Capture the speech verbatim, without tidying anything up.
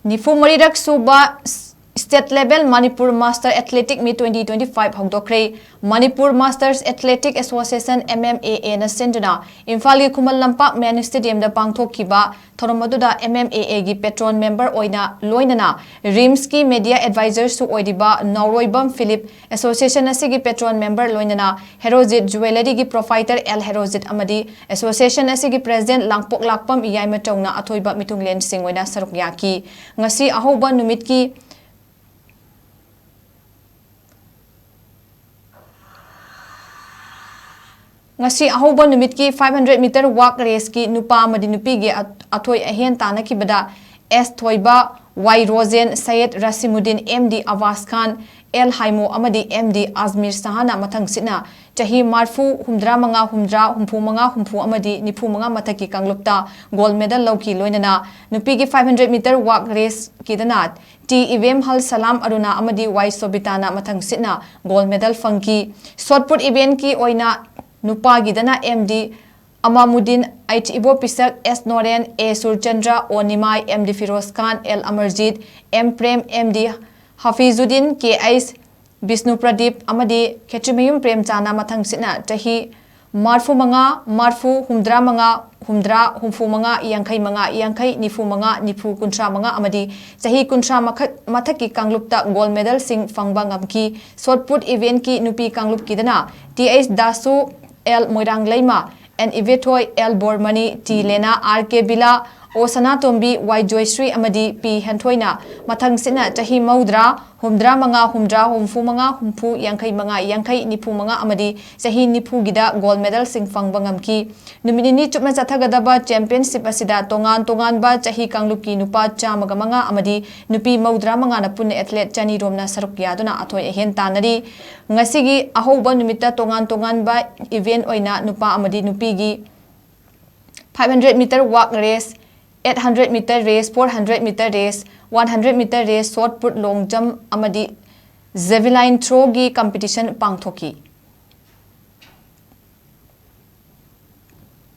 ꯅꯤꯐꯨ ꯃꯔꯤꯔꯛ ꯁꯨꯕ State Level Manipur Master Athletic Meet twenty twenty-five ꯍꯧꯗꯣꯛꯈ꯭ꯔꯦ꯫ Manipur Masters Athletic Association, M M A A ꯅ ꯁꯤꯟꯗꯨꯅ ꯏꯝꯐꯥꯜꯒꯤ ꯈꯨꯃꯟ ꯂꯝꯄꯥꯛ Main Stadium ꯗ ꯄꯥꯡꯊꯣꯛꯈꯤꯕ ꯊꯧꯔꯝ ꯑꯗꯨꯗ M M A A ꯒꯤ patron member ꯑꯣꯏꯅ ꯂꯣꯏꯅꯅ RIMS ꯀꯤ media advisor ꯁꯨ ꯑꯣꯏꯔꯤꯕ ꯅꯥꯎꯔꯣꯏꯕꯝ ꯐꯤꯂꯤꯞ, association ꯑꯁꯤꯒꯤ patron member ꯂꯣꯏꯅꯅ ꯍꯦꯔꯣꯖꯤꯠ Jewellery ꯒꯤ proprietor ꯑꯦꯜ ꯍꯦꯔꯣꯖꯤꯠ ꯑꯃꯗꯤ association ꯑꯁꯤꯒꯤ president ꯂꯥꯡꯄꯣꯛꯂꯥꯛꯄꯝ ꯌꯥꯏꯃꯇꯧꯅ ꯑꯊꯣꯏꯕ ꯃꯤꯊꯨꯡꯂꯦꯟꯁꯤꯡ ꯑꯣꯏꯅ ꯁꯔꯨꯛ ꯌꯥꯈꯤ꯫ ꯉꯁꯤ ꯑꯍꯧꯕ ꯅꯨꯃꯤꯠꯀꯤ ꯉꯁꯤ ꯑꯍꯧꯕ ꯅꯨꯃꯤꯠꯀꯤ five hundred meter walk race ꯀꯤ ꯅꯨꯄꯥ ꯑꯃꯗꯤ ꯅꯨꯄꯤꯒꯤ ꯑ-, ꯑꯊꯣꯏ ꯑꯍꯦꯟ ꯇꯥꯟꯅꯈꯤꯕꯗ ꯑꯦꯁ ꯊꯣꯏꯕ, ꯋꯥꯏ ꯔꯣꯖꯦꯟ, ꯁꯌꯦꯗ ꯔꯁꯤꯃꯨꯗꯤꯟ, M D ꯑꯕꯥꯁ ꯈꯥꯟ, ꯑꯦꯜ ꯍꯥꯏꯃꯣ ꯑꯃꯗꯤ M D ꯑꯖꯃꯤꯔ ꯁꯍꯥꯅ ꯃꯊꯪ ꯁꯤꯠꯅ ꯆꯍꯤ ꯃꯔꯐꯨ, ꯍꯨꯝꯗ꯭ꯔꯥ ꯃꯉꯥ, ꯍꯨꯝꯗ꯭ꯔꯥ, ꯍꯨꯝꯐꯨ ꯃꯉꯥ, ꯍꯨꯝꯐꯨ ꯑꯃꯗꯤ ꯅꯤꯐꯨ ꯃꯉꯥ ꯃꯊꯛꯀꯤ ꯀꯥꯡꯂꯨꯞꯇ gold medal ꯂꯧꯈꯤ꯫ ꯂꯣꯏꯅꯅ ꯅꯨꯄꯤꯒꯤ five hundred meter walk race ꯀꯤꯗꯅ ꯇꯤ ꯏꯕꯦꯝꯍꯜ, ꯁꯂꯥꯝ ꯑꯔꯨꯅꯥ ꯑꯃꯗꯤ ꯋꯥꯏ ꯁꯣꯕꯤꯇꯥꯅ ꯃꯊꯪ ꯁꯤꯠꯅ gold medal ꯐꯪꯈꯤ꯫ Shot put event ꯀꯤ ꯑꯣꯏꯅ ꯅꯨꯄꯥꯒꯤꯗꯅ M D ꯑꯃꯥꯃꯨꯗꯤꯟ, H ꯏꯕꯣꯄꯤꯁꯛ, S Noren, A Surchandra, O Nimai, M D Firoz Khan, L Amarjit, M Prem, M D Hafizuddin, K H Bishnu Pradip ꯑꯃꯗꯤ ꯈꯦꯇ꯭ꯔꯤꯃꯌꯨꯝ ꯄ꯭ꯔꯦꯝꯆꯥꯅ ꯃꯊꯪ ꯁꯤꯠꯅ ꯆꯍꯤ ꯃꯔꯐꯨ ꯃꯉꯥ, ꯃꯔꯐꯨ, ꯍꯨꯝꯗ꯭ꯔꯥ ꯃꯉꯥ, ꯍꯨꯝꯗ꯭ꯔꯥ, ꯍꯨꯝꯐꯨ ꯃꯉꯥ, ꯌꯥꯡꯈꯩ ꯃꯉꯥ, ꯌꯥꯡꯈꯩ, ꯅꯤꯐꯨ ꯃꯉꯥ, ꯅꯤꯐꯨ, ꯀꯨꯟꯊ꯭ꯔꯥ ꯃꯉꯥ ꯑꯃꯗꯤ ꯆꯍꯤ ꯀꯨꯟꯊ꯭ꯔꯥ ꯃꯈꯛ-, ꯃꯊꯛꯀꯤ ꯀꯥꯡꯂꯨꯞꯇ gold medal ꯁꯤꯡ ꯐꯪꯕ ꯉꯝꯈꯤ꯫ Shot put event ꯀꯤ ꯅꯨꯄꯤ ꯀꯥꯡꯂꯨꯞꯀꯤꯗꯅ ꯇꯤ ꯑꯩꯆ ꯗꯥꯁꯨ, L Moirangleima, N Ibethoi, L Bormani, T Lena, R K Bila, O Sanatombi, ꯋꯥꯏ ꯖꯣꯏꯁ꯭ꯔꯤ ꯑꯃꯗꯤ ꯄꯤ ꯍꯦꯟꯊꯣꯏꯅ ꯃꯊꯪ ꯁꯤꯠꯅ ꯆꯍꯤ ꯃꯧꯗ꯭ꯔꯥ, ꯍꯨꯝꯗ꯭ꯔꯥ ꯃꯉꯥ, ꯍꯨꯝꯗ꯭ꯔꯥ, ꯍꯨꯝꯐꯨ ꯃꯉꯥ, ꯍꯨꯝꯐꯨ, ꯌꯥꯡꯈꯩ ꯃꯉꯥ, ꯌꯥꯡꯈꯩ, ꯅꯤꯐꯨ ꯃꯉꯥ ꯑꯃꯗꯤ ꯆꯍꯤ ꯅꯤꯐꯨꯒꯤꯗ gold medal ꯁꯤꯡ ꯐꯪꯕ ꯉꯝꯈꯤ꯫ ꯅꯨꯃꯤꯠ ꯅꯤꯅꯤ ꯆꯨꯞꯅ ꯆꯠꯊꯒꯗꯕ championship ꯑꯁꯤꯗ ꯇꯣꯉꯥꯟ ꯇꯣꯉꯥꯟꯕ ꯆꯍꯤ ꯀꯥꯡꯂꯨꯞꯀꯤ ꯅꯨꯄꯥ ꯆꯥꯝꯃꯒ ꯃꯉꯥ ꯑꯃꯗꯤ ꯅꯨꯄꯤ ꯃꯧꯗ꯭ꯔꯥ ꯃꯉꯥꯅ ꯄꯨꯟꯅ athlete ꯆꯅꯤ ꯔꯣꯝꯅ ꯁꯔꯨꯛ ꯌꯥꯗꯨꯅ ꯑꯊꯣꯏ ꯑꯍꯦꯟ ꯇꯥꯟꯅꯔꯤ꯫ ꯉꯁꯤꯒꯤ ꯑꯍꯧꯕ ꯅꯨꯃꯤꯠꯇ ꯇꯣꯉꯥꯟ ꯇꯣꯉꯥꯟꯕ event ꯑꯣꯏꯅ ꯅꯨꯄꯥ ꯑꯃꯗꯤ ꯅꯨꯄꯤꯒꯤ five hundred meter walk race, eight hundred meter race, four hundred meter race, one hundred meter race, shot put, long jump ꯑꯃꯗꯤ javelin throw ꯒꯤ competition ꯄꯥꯡꯊꯣꯛꯈꯤ꯫